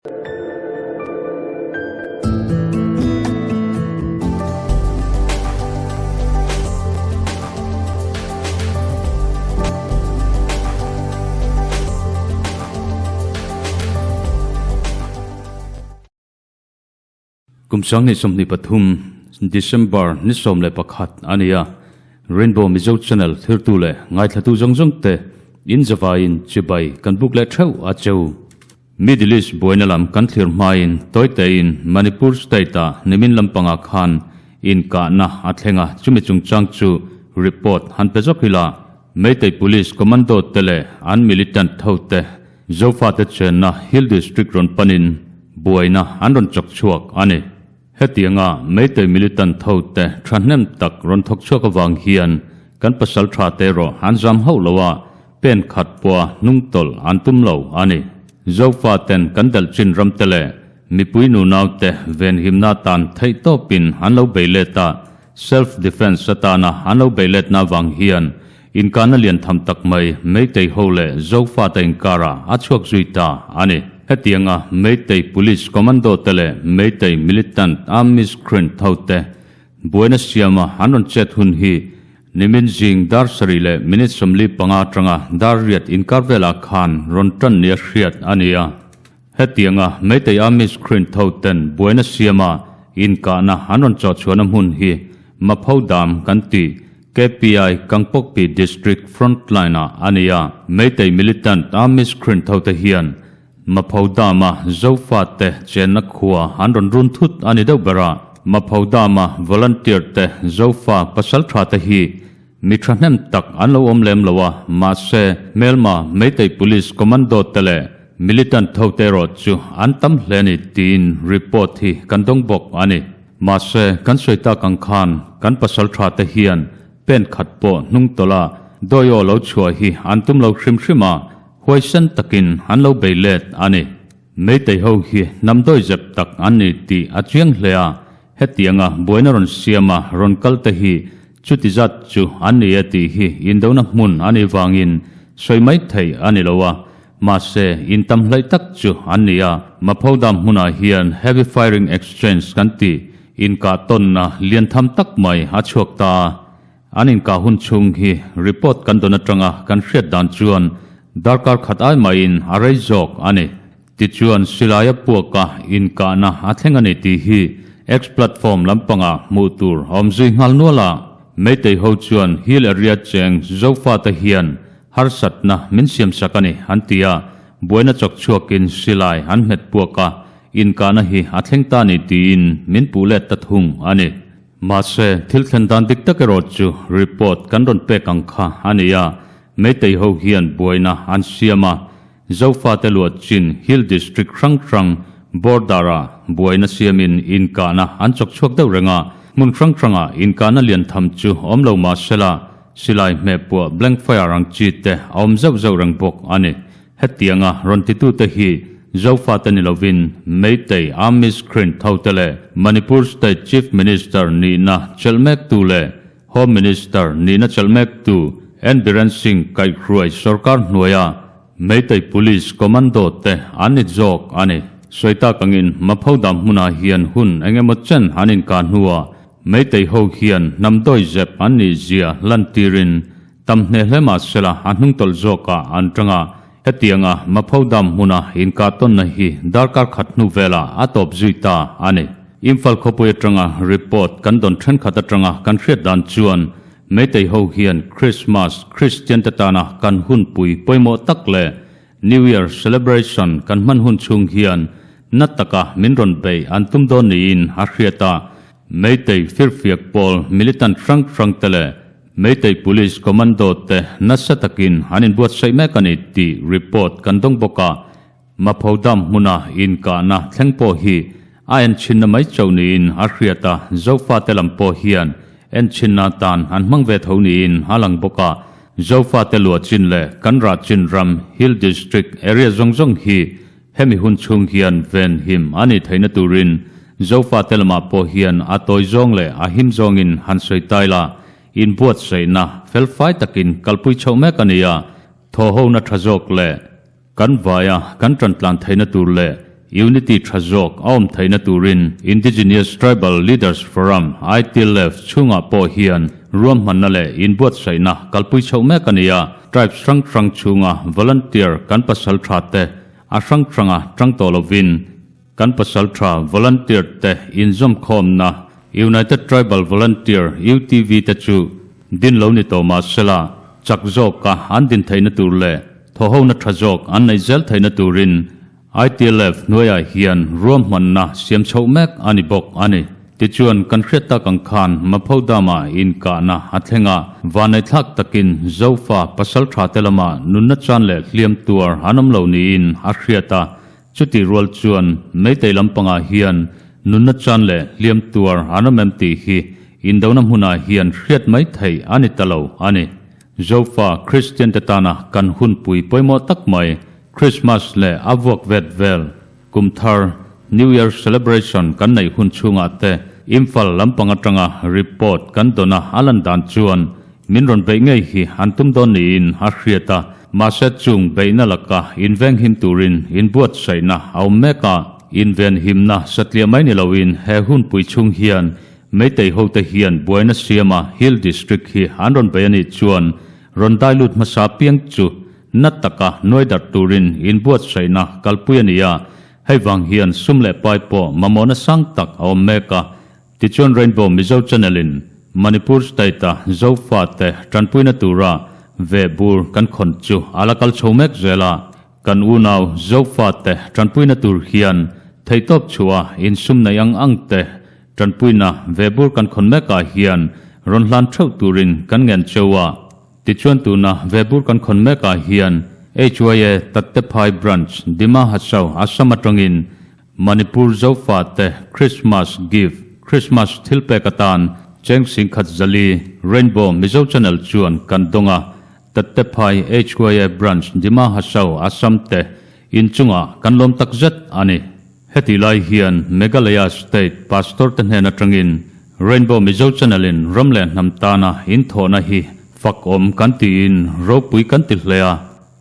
Kum 2023 December ni 11 a ni a, Rainbow Mizo Channel thirtu leh ngaithlatu zawng zawng te in zavaiin chibai kan buk leh theuh a cheu. Middle East buaina lam kan thlir hmain tawitein Manipur state-ah nimin lampangah khan inkahna a thleng a, chumi chungchang chu report han pe zawk ila, Meitei Police Commando te leh an militant hote Zofate chenna Hill District rawn panin buaina an rawn chawk chhuak a ni. Hetianga Meitei militant hote thahnem tak rawn thawk chhuak avang hian kan pasaltha te erawh an zam hauh lo a, Pen khat pawha hnungtawlh an tum lo a ni. Zofa ten kan delh chin ram te leh mipui nunaute venhimna atan theihtawpin an lo bei let a, self defence atana an lo bei letna avang hian inkahna lian tham tak mai Meitei ho leh Zofa te inkarah a chhuak zui ta a ni. Hetianga Meitei Police Commando te leh Meitei Militant Army Screen hote buaina siama an rawn chet hun hi Nimin zing dar sarih leh minute 45 atanga dar riat inkar velah khan rawn tan nia hriat a ni a. Hetianga Meitei Army screen tho ten buaina siama inkahna an rawn chawhchhuahna hmun hi Mapho Dam kan ti, KPI Kangpokpi District Frontline ah a ni a. Meitei militant Army screen tho te hian Mapho Dam-a Zofate chenna khua an rawn run thut a ni deuh ber a. Mapho Dam-a volunteer te Zofa pasal tha te hi mi thahnem tak an lo awm lem lo a, mahse hmelma Meitei Police Commando te leh militant ho te erawh chu an tam hle a ni tiin report hi kan dawng bawk a ni. Mahse kan sawi tak ang khan kan pasal tha te hian pen khat pawh hnung tawlh a dawi aw lo chhuah hi an tum lo hrim hrim a, Huaisen takin an lo bei let a ni. Meitei ho hi hnam dawi zep tak an ni tih a chiang hle a, hetianga buaina rawn siama rawn kal te hi chuti zat chu an ni e tih hi indona hmun a nih vangin sawi mai theih a ni lo a, mahse intam hlaih tak chu an ni a. Maphodam hmunah hian heavy firing exchange kan tih inkah tawnna lian tham tak mai a chhuak ta a. An inkah hun chhung hi report kan dawn atanga kan hriat dan chuan darkar khat ai maiin a rei zawk a ni. Tichuan silaia puaka inkahna a thleng a ni tih hi X platform lampangah hmuh tur a awm zui nghal nual a. Meitei ho chuan hill area cheng Zofate hian harsatna min siamsak a ni an ti a, buaina chawk chhuakin silai an hmet puak a, inkahna hi a thleng ta ni tiin min puh let ta thung a ni. Mahse, thil thlen dan dik tak erawh chu report kan rawn pek ang kha a ni a, Meitei ho hian buaina an siam a, Zofate luah chin Hill District hrang hrang border-ah buaina siamin inkahna an chawk chhuak deuh reng a, hmun hrang hrangah inkahna lian tham chu awm lo mahsela silai hmehpuah blank fire ang chi te a awm zeuh zeuh reng bawk a ni. Hetianga rawn titute hi Zofate ni lovin Meitei Army Screen thote leh Manipur State Chief Minister nihna chelh mektu leh Home Minister nihna chelh mektu N Biren Singh kaihhruai sorkar hnuaia Meitei Police Commando te an ni zawk a ni. Sawi tak angin Mapho dam hmunah hian hun eng emaw chen an inkah hnuah Meitei ho hian hnam dawizep an nih zia lantirin Tam hneh hle mah sela a hnungtawlh zawkah an tang a, hetianga Mapho Dam hmuna inkahtawnna hi darkar khat hnu velah a tawp zui ta a ni. Imphal khawpui atanga report kan dawn thenkhat atanga kan hriat dan chuan Meitei ho hian Christmas, Kristian te tana kan hunpui pawimawh tak leh New Year celebration kan hman hun chhung hian na taka min rawn beih an tum dawn niin a hriat a, Meitei firfiak pawl militant hrang hrang te leh Meitei Police Commando te nasa takin an inbuatsaih mek a ni tih report kan dawng bawk a, Mapho Dam hmuna inkahna thleng pawh hi a enchhinna mai chauh niin a hriat a, Zofate lam pawh hian enchhinna atan an hmang ve tho niin a lang bawk a, Zofate luah chin leh kan rah chin ram Hill District area zawng zawng hi hemi hun chhung hian venhim a nih theihna turin Zofate lamah pawh hian a tawi zawng leh a him zawngin han sawi tai la, inbuatsaihna felfai takin kalpui chhoh mek a ni a, thawhhona tha zawk leh kan vaia kan tantlan theihna tur leh Unity tha zawk a awm theihna turin Indigenous Tribal Leaders Forum, ITLF, chhungah pawh hian ruahmanna leh inbuatsaihna kalpui chhoh mek a ni a. Tribes hrang hrang chhunga volunteer kan pasal tha te a hrang hranga tang tawh lovin kan pasal tha volunteer te inzawmkhawmna United Tribal Volunteer, UTV, te chu din lo ni tawh mah sela chak zawka an din theihna tur leh thawhhona tha zawk an neih zel theihna turin ITLF hnuaiah hian ruahmanna siam chhoh mek a ni bawk a ni. Tichuan, kan hriat tak ang khan Mapho Dam-ah inkahna a thleng a, vanneihthlak takin Zofa pasal thate lamah nunna chan leh hliam tuar an awm lo niin a hriat a. Chutih rual chuan Meitei lampangah hian nunna chan leh hliam tuar an awm em tih hi indona hmunah hian hriat mai theih a ni ta lo a ni. Zofa Kristiante tana kan hunpui pawimawh tak mai Christmas leh a vuak vet vel, kum thar, New Year celebration kan neih hun chhungah te Imphal lampang atanga report kan dawn a a lan dan chuan min rawn beih ngei hi an tum dawn niin a hriat a, mahse chung beihna laka inveng him turin inbuatsaihna a awm mek a, inven himna satliah mai ni loin he hunpui chhung hian Meitei hote hian buaina siama Hill District hi an rawn bei a nih chuan rawn dai lut hmasa piang chu Na taka nuai darh turin inbuatsaihna kalpui a ni a, hei vang hian sum leh pai pawh mamawhna sang tak a awm mek a. Tichuan Rainbow Mizo Channel-in Manipur State-a Zofate tanpuina tura veh bur kan khawn chu a la kal chho mek zel a, kan unau Zofate tanpuina tur hian theihtawp chhuah insum nei ang ang te tanpuina veh bur kan khawn mekah hian rawn hlan theuh turin kan ngen cheu a. Tichuan tuna Vebur kan khawn mekah hian HYA Tattephai Branch, Dima Hasao, Assam atangin Manipur Zofate Christmas Gift, Christmas thilpek atan cheng singkhat zali Rainbow Mizo Channel chuan kan dawng a, Tattephai HYA Branch, Dima Hasao, Assam te inchungah kan lawm takzet a ni. Heti lai hian Meghalaya State Pastor te hnen atangin Rainbow Mizo Channel in ram leh hnam tana in thawhna hi fak awm kan tiin ropui kan ti hle a,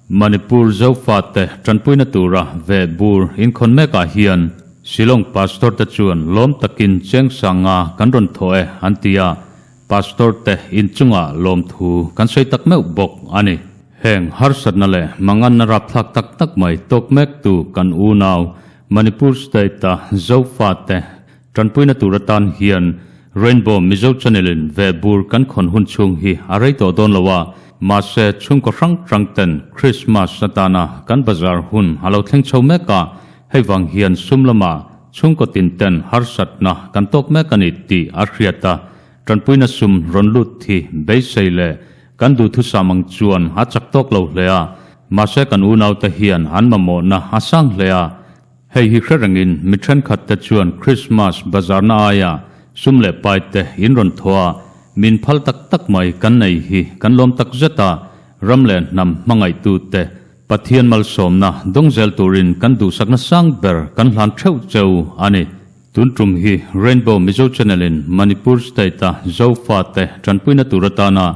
Manipur Zofate tanpuina tura veh bur inkhawn mekah hian Shillong Pastor te chuan lawm takin cheng sanga kan rawn thawh e an ti a, Pastor te inchungah lawmthu kan sawi tak meuh bawk a ni. Heng harsatna leh manganna rapthlak tak tak mai tawk mektu kan unau Manipur State-a Zofate tanpuina tur atan hian Rainbow Mizo Channel-in veh bur kan khawn hun chhung hi a rei tawh dawn lo a, mahse chhungkaw hrang hrang ten Christmas atana kan bazar hun a lo thleng chho mek a, hei vang hian sum lamah chhungkaw tin ten harsatna kan tawk mek a ni tih a hriat a, tanpuina sum rawn lut hi beisei leh Kan duhthusam ang chuan a chak tawk lo hle a, mahse kan unaute hian an mamawhna a sang hle a. Hei hi hre rengin mi thenkhat te chuan Krismas bazarna aia sum leh pai te in rawn thaw a, min phal tak tak mai kan nei hi kan lawm tak zet a, ram leh hnam hmangaihtu te Pathian malsawmna dawng zel turin kan duhsakna sang ber kan hlan theuh cheu a ni. Tun tum hi Rainbow Mizo Channel in Manipur State a Zofate tanpuina tur atana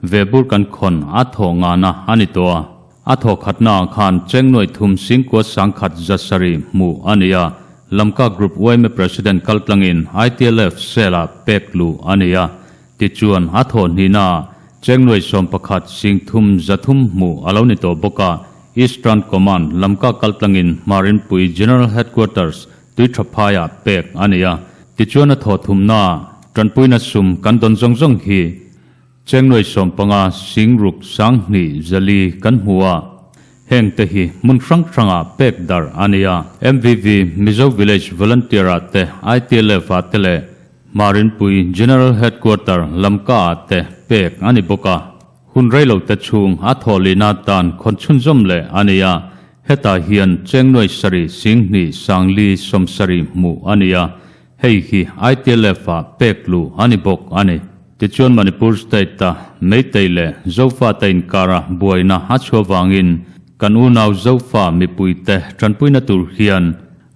vehbur kan khawn a thawh ngahna a ni tawh a. A thawh khatna ah khan cheng nuai thum singkua sangkhat zasarih hmuh a ni a, Lamka Group yma President kaltlangin ITLF Cell ah pek luh a ni a. Tichuan a thawh hnihna ah cheng nuai 11 singthum 300 hmuh a lo ni tawh bawk a, Eastern Command Lamka kaltlangin Hmarinpui General Headquarters Tui tha phaiah pek a ni a, tichuan a thaw thumnaah tanpuina sum kan dawn zawng zawng hi cheng nuai 15 singruk 2000 zali kan hmu a, heng te hi hmun hrang hrangah pek darh a ni a. MVV, Mizo Village Volunteer ah te, ITLF ah te leh Hmarinpui General Headquarter Lamka ah te pek a ni bawk a. Hun rei lo te chhung a thawh lihna atan khawn chhunzawm leh a ni a, hetah hian cheng nuai sarih 2000 sangli 70 hmuh a ni a, hei hi ITLF ah pek luh a ni bawk a ni. Tichuan Manipur State-a Meitei leh Zofate inkara buaina a chhuah vangin kan unau Zofa mipuite tanpuina tur hian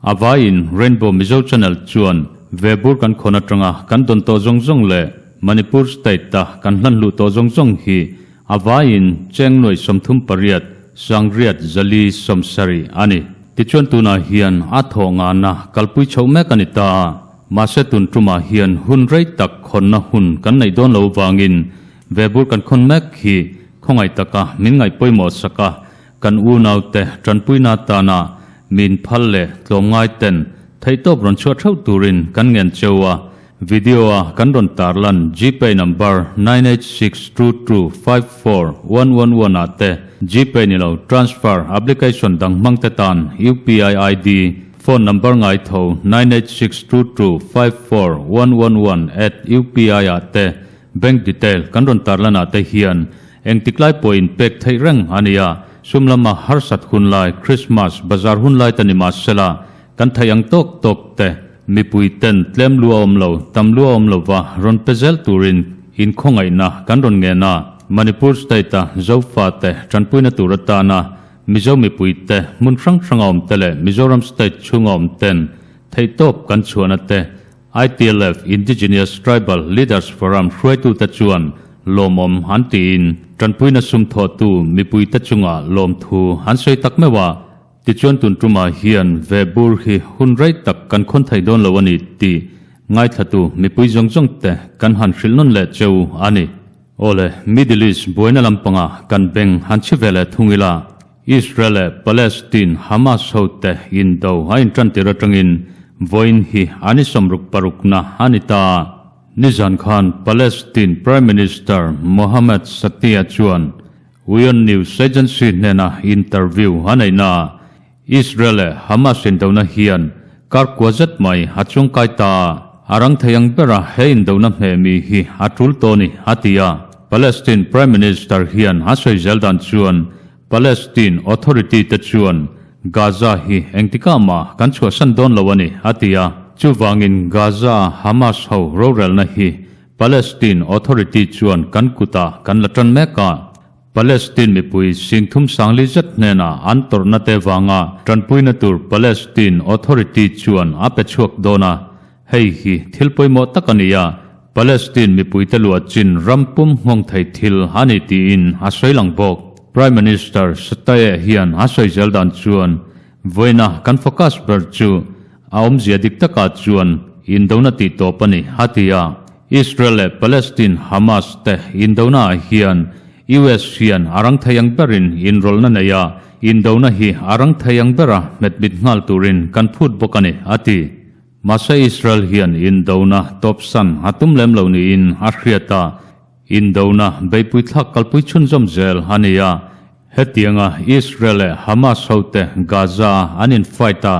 A vaiin Rainbow Mizo Channel chuan vehbur kan khawn atanga kan dawn tawh zawng zawng leh Manipur State-a kan hlan luh tawh zawng zawng hi a vaiin cheng nuai 38 8 4 70 a ni. Tichuan tunah hian a thawh ngahna kalpui chhoh mek a ni ta a, mahse tun tumah hian hun rei tak khawnna hun kan neih dawn lo vangin vebur kan khawn mek hi khawngaih taka min ngaih pawimawh sak a, kan unaute tanpuina atana min phal leh tlawmngai ten theihtawp rawn chhuah theuh turin kan ngen cheu a, video-a kan rawn tarlan Gpay number 9862254111 ah te Gpay ni lo transfer application dang hmang te tan UPI ID phone number ngai tho 9862254111 at UPI ah te bank detail kan rawn tarlan ah te hian Engtik lai pawhin pek theih reng a ni a, sum lama harsat hun lai, Christmas bazar hun lai ta ni mah sela, kan theih ang tawk tawk te, mipui ten tlem lu a awm lo, tam lu a awm lova rawn pe zel turin inkhawngaihna kan rawn ngen a. Manipur State-a Zofate tanpuina tur atana Mizo mipui te hmun hrang hranga awm te leh Mizoram State chhunga awm ten theihtawp kan chhuahna te ITLF, Indigenous Tribal Leaders Forum, hruaitute chuan lawmawm an tiin tanpuina sum thawhtu mipuite chunga lawmthu an sawi tak meuh a. Tichuan tun tumah hian ve bur hi hun rei tak kan khawn thei dawn lo a ni tih ngaithlatu mipui zawng zawng te kan han hrilh nawn leh cheu a ni. Awle, Middle East buaina lampanga kan beng han chhi ve leh thung ila, Israel leh Palestine Hamas hote indo a intantir atangin vawiin hi an i 66na a ni ta. Nizan khan Palestine Prime Minister Mohammad Shtayyeh chuan Wion News Agency hnena interview a neihna ah Israel leh Hamas indona hian kar kua zet mai a chungkai ta a, a rang thei ang bera he indona hmehmi hi a tul tawh a ni, a ti a. Palestine Prime Minister hian a sawi zel dan chuan Palestine Authority te chuan Gaza hi engtikah mah kan chhuahsan dawn lo a ni, a ti a. Chuvangin Gaza-a Hamas ho rorelna hi Palestine Authority chuan kan kutah kan la tan mek a. Palestine mipui singthum sangli zet hnenah an tawrhna te vanga tanpuina tur Palestine Authority chuan a pe chhuak dawn a, hei hi thil pawimawh tak a ni a, Palestine mipuite luah chin ram pum nghawng thei thil a ni tiin a sawi lang bawk. Prime Minister Shtayyeh hian a sawi zel dan chuan vawiina kan focus ber chu a awmzia dik takah chuan indona tih tawp a ni, a ti a. Israel leh Palestine Hamas te indona ah hian US hian a rang thei ang berin inrawlhna nei a, indona hi a rang thei ang bera hmetmit nghal turin kan phut bawk a ni, a ti. Mahse Israel hian indona tawpsan a tum lem lo niin a hriat a, indona beipui thlak kalpui chhunzawm zel a ni a. Hetianga Israel leh Hamas hote Gaza an in fight a,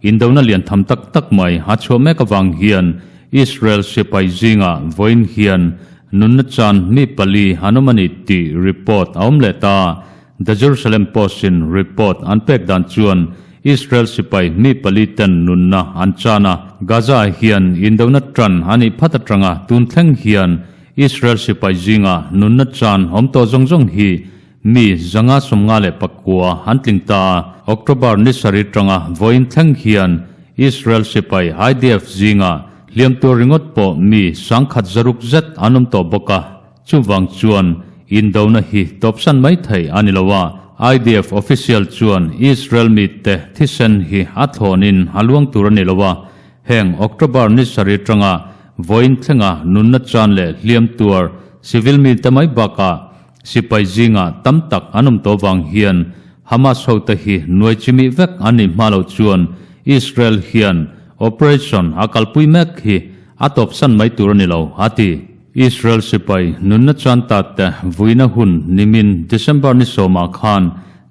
indona lian tham tak tak mai a chhuah mek avang hian Israel sipai zingah vawiin hian nunna chan mi pali an awm a ni tih report a awm leh ta. The Jerusalem Post-in report an pek dan chuan Israel sipai mi pali ten nunna an chan a, Gaza hian indona tan a nih phat atanga tun thleng hian Israel sipai zingah nunna chan awm tawh zawng zawng hi Mi 159 an tling ta a, October ni sarih tanga vawiin thleng hian Israel sipai IDF zingah hliam tur ringawt pawh mi 1600 zet an awm tawh bawk a, chuvang chuan indona hi tawpsan mai thei a ni lo a, IDF official chuan Israel mite thisen hi a thlawnin a luang tur a ni lo a, heng October ni sarih tanga vawiin thlenga nunna chan leh hliam tuar civil mite mai bakah Sipai zingah tam tak an awm tawh vang hian Hamas hote hi nuai chimih vek an nih hma loh chuan Israel hian operation a kalpui mek hi a tawpsan mai tur a ni lo, a ti. Israel sipai nunna chan ta te vuina hun nimin December ni sawmah khan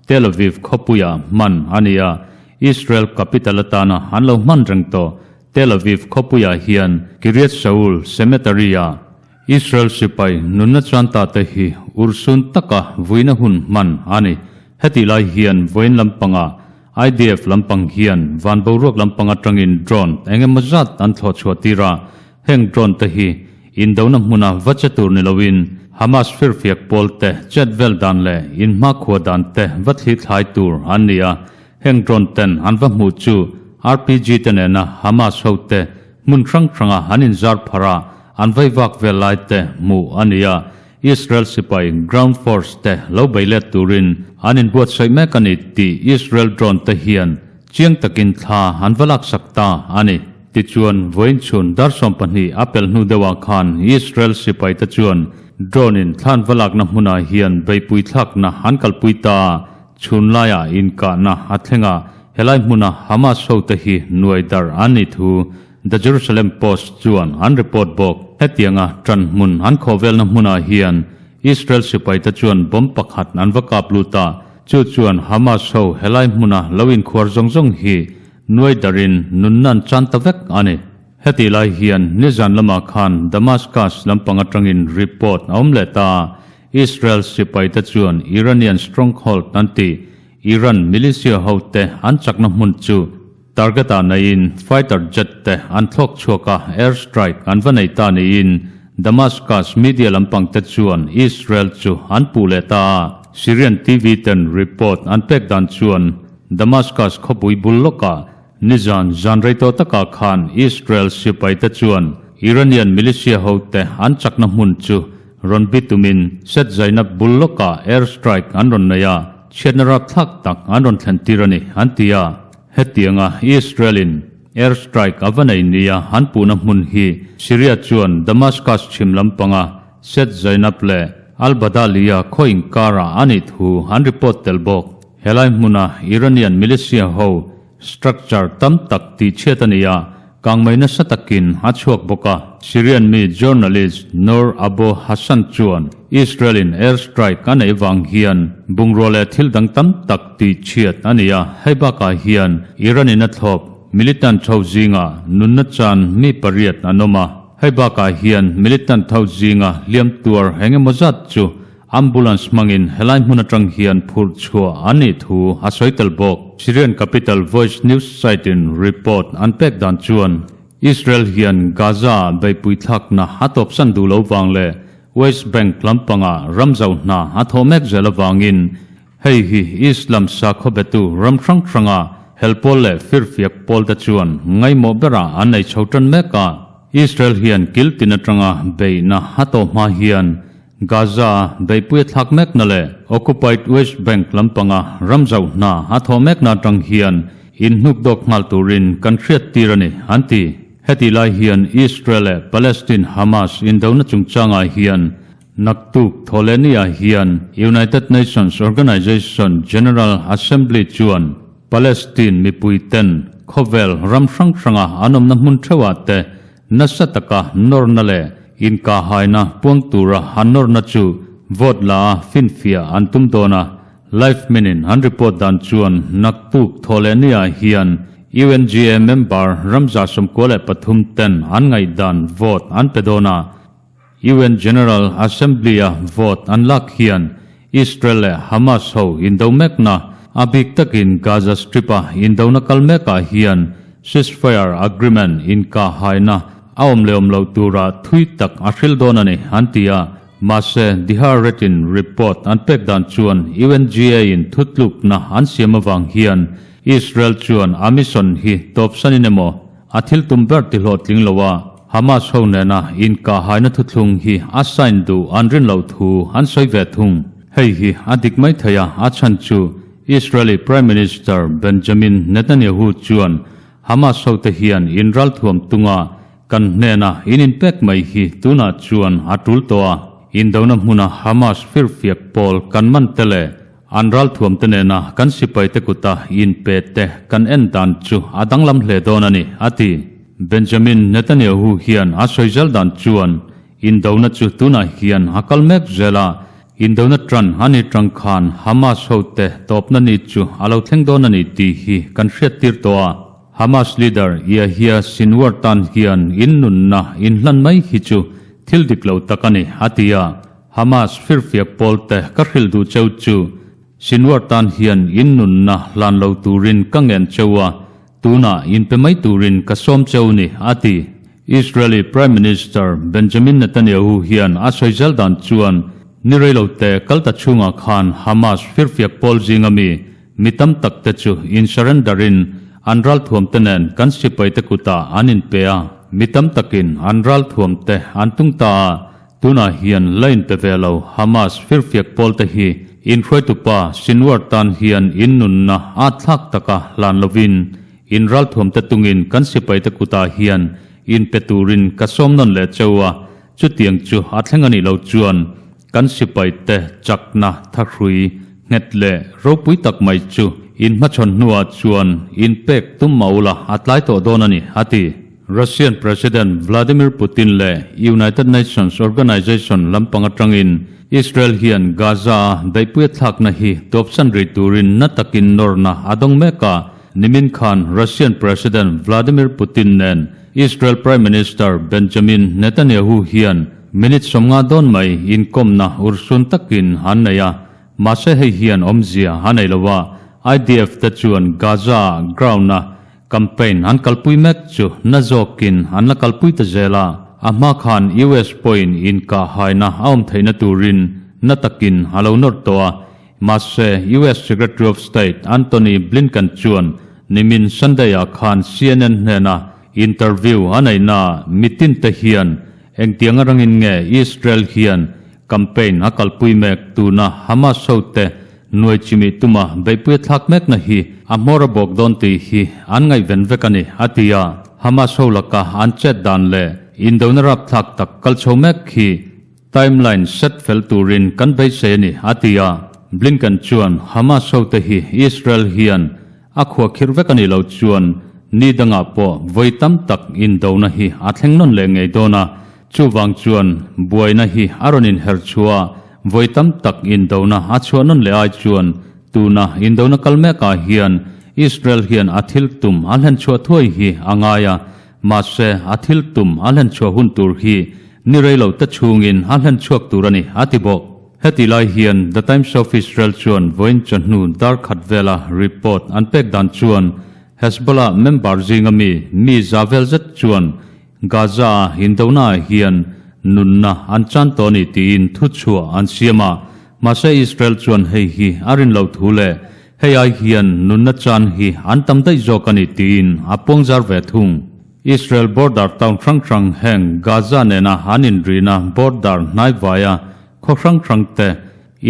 Tel Aviv khawpuiah hman a ni a, Israel capital atana an lo hman reng tawh Tel Aviv khawpuiah hian Kiryat Shaul Cemetery-ah Israel sipai nunna chuan ta te hi urhsun taka vuina hun hman a ni. Hetih lai hian vawiin lampanga IDF lampang hian van boruak lampang atangin drone eng emaw zat an thlawh chhuah tir a, heng drone te hi indona hmuna va che tur ni loin Hamas firfiak pawl te chet vel dan leh inhmakhua dan te va thli thlai tur an ni a, heng drone ten an va hmuh chu RPG te nena Hamas ho te Hmun hrang hranga an inzar phar a, an vaivak vel lai te hmuh a ni a, Israel sipai ground force te lo bei let turin an inbuatsaih mek a ni tih Israel drone te hian chiang takin thla an va laksak ta a ni. Tichuan, vawiin chhun dar 12 a pelh hnu deuhah khan Israel sipaite chuan drone-in thla an va lakna hmunah hian beihpui thlakna an kalpui ta a, chhun laiah inkahna a thleng a, helai hmuna Hamas hote hi nuai darh an nih thu The Jerusalem Post chuan an report bawk. Hetianga ṭan hmun an khawh velna hmunah hian Israel sipaite chuan bomb pakhat an va kap lut a, chu chuan Hamas ho helai hmuna lo inkhuar zawng zawng hi nuai darin nunna an chan ta vek a ni. Hetih lai hian nizan lamah khan Damascus lampang atangin report a awm leh ta a, Israel sipaite chuan Iranian stronghold an tih Iran militia hote an chakna hmun chu Target ah neiin fighter jet te an thlawk chhuak a, air strike an va nei ta niin Damascus media lampang te chuan Israel chu an puh leh ta a. Syrian TV ten report an pek dan chuan Damascus khawpui bul lawkah nizan zan rei tawh takah khan Israel sipai te chuan Iranian militia ho te an chakna hmun chu rawn bi tumin Set Zainab bul lawkah air strike an rawn nei a, chhiatna rapthlak tak an rawn thlen tir a ni an ti a. Hetianga Israel-in air strike a va nei nia an puhna hmun hi Syria chuan Damascus chhim lampanga Set Zainab leh Al-Badalia khaw inkarah a nih thu an report tel bawk. Helai hmuna Iranian militia ho structure tam tak tihchhiat a ni a, Kangmei nasa takin a chhuak bawk a. Syrian mi journalist Noor Abu Hassan chuan Israel-in air strike a neih vang hian bungrua leh thil dang tam tak tih chhiat a ni a, hei bakah hian Iran-in a thlawp militant ho zinga nunna chan mi pariat an awm a, hei bakah hian militant ho zinga hliam tuar eng emaw zat chu Ambulance hmangin helai hmun atang hian phurh chhuah an nih thu a sawi tel bawk. Syrian capital Voice news site in report an pek dan chuan Israel hian Gaza ah beihpui thlakna a tawpsan duh lo vang leh West Bank lampanga ramzau hna a thawh mek zel avangin hei hi Islam sakhaw betu ram hrang hranga hel pawl leh firfiak pawl te chuan ngaimawh berah an nei chho tan mek a. Israel hian kil tin atanga beihna a tawh hma hian Gaza beihpui a thlak mekna leh Occupied West Bank lampanga ram zauh hna a thawh mekna atang hian inhnuk dawk nghal turin kan hriat tir a ni, an ti. Hetih lai hian Israel leh Palestine Hamas indona chungchangah hian naktuk Thawhlehniah hian United Nations Organization General Assembly chuan Palestine mipuiten khawvel ram hrang hranga an awmna hmun theuhah te Nasa taka nawrna leh inkahhaina puang tura an nawrna chu vote la a finfiah an tum dawn a, Live Min-in an report dan chuan naktuk Thawhlehniah hian UNGA member ramza 93 ten an ngaihdan vote an pe dawn a, UN General Assembly-a vote an lak hian Israel leh Hamas ho indo mekna, a bik takin Gaza Strip-a indona kal mekah hian ceasefire agreement inkahhaina a awm leh awm loh tura thui tak a hril dawn a ni, an ti a. Mahse, The Haaretz-in report an pek dan chuan UNGA-in thutlukna an siam avang hian Israel chuan a mission hi tawpsanin emaw a thil tum ber tihlawhtling lo a, Hamas ho nena inkahhaina thuthlung hi a sign duh an rin loh thu an sawi ve thung. Hei hi a dik mai thei a, a chhan chu Israeli Prime Minister Benjamin Netanyahu chuan Hamas hote hian inralthuam tunga kan hnena in inpek mai hi tunah chuan a tul tawh a, indona hmuna Hamas firfiak pawl kan man te leh An ralthuamte nena kan sipaite kuta inpe te kan en dan chu a danglam hle dawn a ni, a ti. Benjamin Netanyahu hian a sawi zel dan chuan indona chu tunah hian a kal mek zel a, indona tan a ni tang khan Hamas hote tawpna ni chu a lo thleng dawn a ni tih hi kan hriattir tawh a. Hamas leader Yahya Sinwar tan hian innunna inhlan mai hi chu thil dik lo tak a ni, a ti a. Hamas firfiak pawlte ka hrilh duh cheu chu Sinwar tan hian in nunna hlan lo turin ka ngen cheu a, tunah inpe mai turin ka sawm cheu ni, a ti. Israeli Prime Minister Benjamin Netanyahu hian a sawi zel dan chuan ni reilote kal ta chhungah khan Hamas firfiak pawl zinga mi mi tam tak te chu in surrender in an ralthuamte nen kan sipaite kutah an inpe a, mi tam takin an ralthuamte an tung ta a, Tunah hian la inpe ve lo Hamas firfiak pawlte hi In hruaitupa Sinwar tan hian in nunna a thlak taka hlan lovin in ralthuamte tungin kan sipaite kutah hian in pe turin ka sawm nawn leh cheu a, chutiang chu a thleng a nih loh chuan kan sipaite chakna thahrui nghet leh ropui tak mai chu in hmachhawn hnuah chuan in pek tum mah ula a tlai tawh dawn a ni, a ti. Russian President Vladimir Putin leh United Nations Organization lampang atangin Israel hian Gaza-a beihpui a thlakna hi tawpsan rih turin na takin nawrna a dawng mek a. Nimin khan Russian President Vladimir Putin nen Israel Prime Minister Benjamin Netanyahu hian minute 50 dawn mai inkawmna urhsun takin an nei a. Mahse hei hian awmzia a nei lo a, IDF te chuan Gaza-a ground-a Campaign an kalpui mek chu na zawkin an la kalpui ta zel a, a hma khan US pawhin inkahhaina a awm theihna turin na takin a lo nawr tawh a, mahse US Secretary of State Antony Blinken chuan nimin Sunday-ah khan CNN hnena interview a neihnaah mitinte hian engtiang arangin nge Israel hian Campaign a kalpui mek tuna Hamas hote nuai chimih tuma beihpui a thlak mekna hi a hmawr a bawk dawn tih hi an ngaihven vek a ni, a ti a. Hamas ho laka an chet dan leh indona rapthlak tak kal chho mek hi timeline set fel turin kan beisei a ni, a ti a. Blinken chuan Hamas hote hi Israel hian a khuahkhirh vek a nih loh chuan ni dangah pawh vawi tam tak indona hi a thleng nawn leh ngei dawn a, Chuvang chuan buaina hi a rawn inher chhuah a, vawi tam tak indona a chhuah nawn leh ai chuan tuna indona kal mekah hian Israel hian a thil tum a hlen chhuah thuai hi a ngai a, mahse a thil tum a hlen chhuah hun tur hi ni rei lo te chhungin a hlen chhuak tur a ni, a ti bawk. Heti lai hian The Times of Israel chuan vawiin chawhnu dar khat vela report an pek dan chuan Hezbollah member zinga mi mi za vel zet chuan Gaza-a indonaah hian nunna an chan tawh a ni tiin thuchhuah an siam a, mahse Israel chuan hei hi a rin loh thu leh hei ai hian nunna chan hi an tam daih zawk a ni tiin a puangzar ve thung. Israel border town hrang hrang heng Gaza nena an inrina border hnaivaia khaw hrang hrang te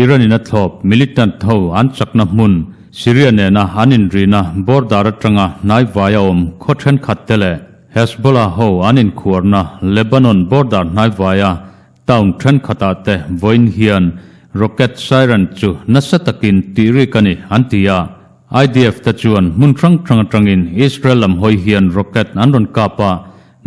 Iran-in a thlawp militant ho an chakna hmun Syria nena an inrina border atanga hnaivai a awm khaw thenkhat te leh Hezbollah ho an inkhuarna Lebanon border hnaivaia town thenkhatah te vawiin hian rocket siren chu nasa takin tih rik a ni an ti a. IDF te chuan hmun hrang hrang atangin Israel lam hawi hian rocket an rawn kap a,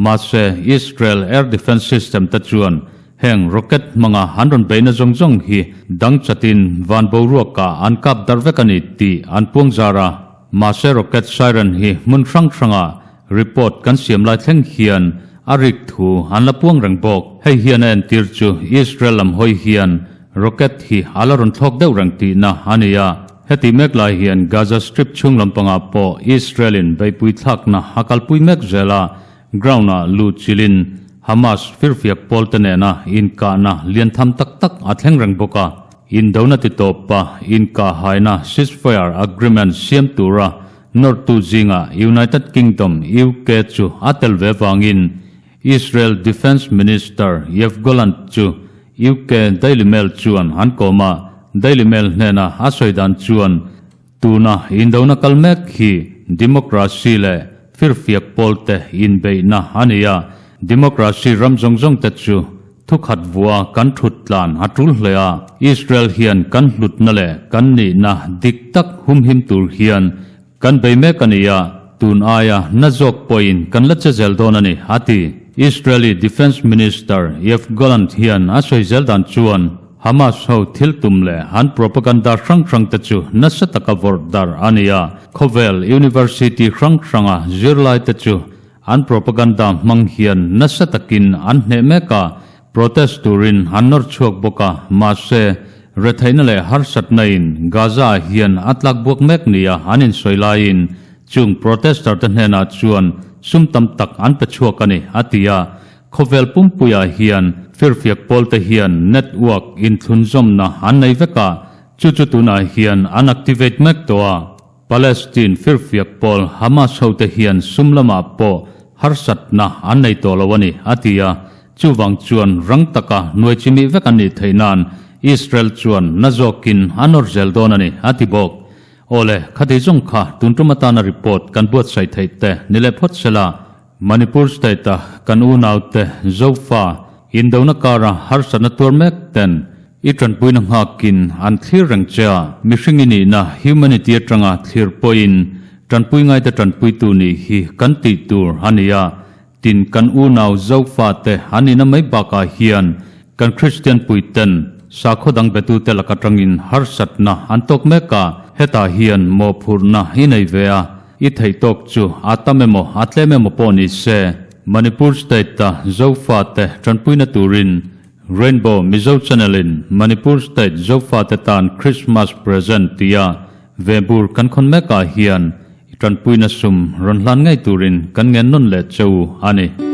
Mahse, Israel air defence system te chuan heng rocket hmanga an rawn beihna zawng zawng hi dang chatin van boruakah an kap darh vek a ni tih an puang zar a. Mahse rocket siren hi hmun hrang hrangah report kan siam lai thleng hian a rik thu an la puang reng bawk. Hei hian a entir chu Israel lam hawi hian rocket hi a la rawn thlawk deuh reng tihna a ni a. Heti mek lai hian Gaza Strip chhung lampangah pawh Israel-in beihpui thlakna a kalpui mek zel a, ground-ah luh chilhin Hamas firfiak pawlte nena inkahna lian tham tak tak a thleng reng bawk a. Indona titawpa inkahhaina ceasefire agreement siam tura nawrtu zingah United Kingdom, UK, chu a tel ve vangin Israel Defence Minister Yoav Gallant chu UK Daily Mail chuan an kawm a, Daily Mail hnena a sawi dan chuan tuna indona kal mek hi democracy leh firfiak pawlte inbeihna a ni a, democracy ram zawng zawng te chu thukhat vua kan thut tlan a tul hle a, Israel hian kan hlutna leh kan nihna dik tak humhim tur hian Kan bei mek a ni a, tun aia na zawk pawhin kan la che zel dawn a ni, a ti. Israeli Defence Minister Yoav Gallant hian a sawi zel dan chuan Hamas ho thil tum leh an propaganda hrang hrang te chu nasa taka vawrh darh a ni a, khawvel university hrang hranga zirlai te chu an propaganda hmang hian nasa takin an hneh mek a, Protest turin an nawr chhuak bawk a, mahse, retheihna leh harsatna in Gaza-ah hian a tlak buak mek nia an insawi laiin chung protester te hnenah chuan sum tam tak an pe chhuak a ni, a ti a. Khawvel pumpuiah hian firfiak pawlte hian network inthlunzawmna an nei vek a, chu chu tunah hian an activate mek tawh a. Palestine firfiak pawl Hamas hote hian sum lamah pawh harsatna an nei tawh lo a ni, a ti a. Chuvang chuan rang taka hnuai chimih vek an nih theih nan Israel chuan na zawkin a nawr zel dawn a ni, a ti bawk. Awle, khati zawng kha tun tum atana report kan buatsaih theih te ni leh phawt sela, Manipur state-a kan unaute Zofa indona kara harsatna tuar mek ten i tanpuina nghakin an thlir reng che a, mihring i nihna humanity atanga thlir pawhin tanpui ngaite tanpuitu nih hi kan tih tur a ni a, Tin, kan unau Zofate an nihna mai bakah hian kan Kristian puiten sakhaw dang betute lak atangin harsatna an tawk mek a, hetah hian mawhphurhna i nei ve a, i theih tawk chu a tam emaw a tlem emaw pawh ni se, Manipur State-a Zofate tanpuina turin Rainbow Mizo Channel-in Manipur State Zofate tan Christmas Present tia Vebur kan khawn mekah hian i tanpuina sum rawn hlan ngei turin kan ngen nawn leh che u a ni.